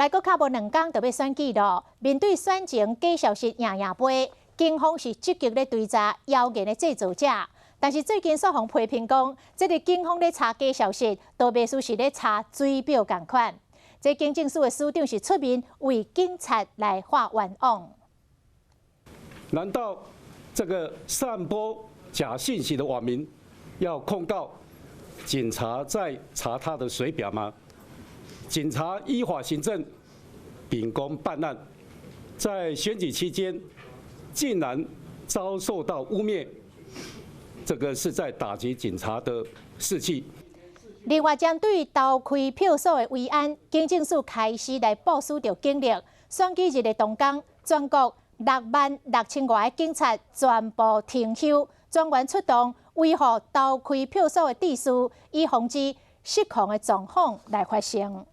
來閣較無兩工就欲選舉囉，面對選前假消息贏贏飛，警方是積極咧追查謠言的製造者。但是最近煞予批評講，這个警方咧查假消息，都袂輸是咧查水表仝款。這警政署的署長是出面為警察來發冤枉。難道這個散播假信息的網民要控告警察在查他的水表嗎？警察依法行政，秉公辦案，在選舉期間竟然遭受到污衊，這個是在打擊警察的士氣。另外，針對偷開票所的維安，警政署開始來部署著警力。選舉日的當天，全國6萬6千外个警察全部停休，專員出動維護偷開票所的秩序，以防止失控的狀況來發生。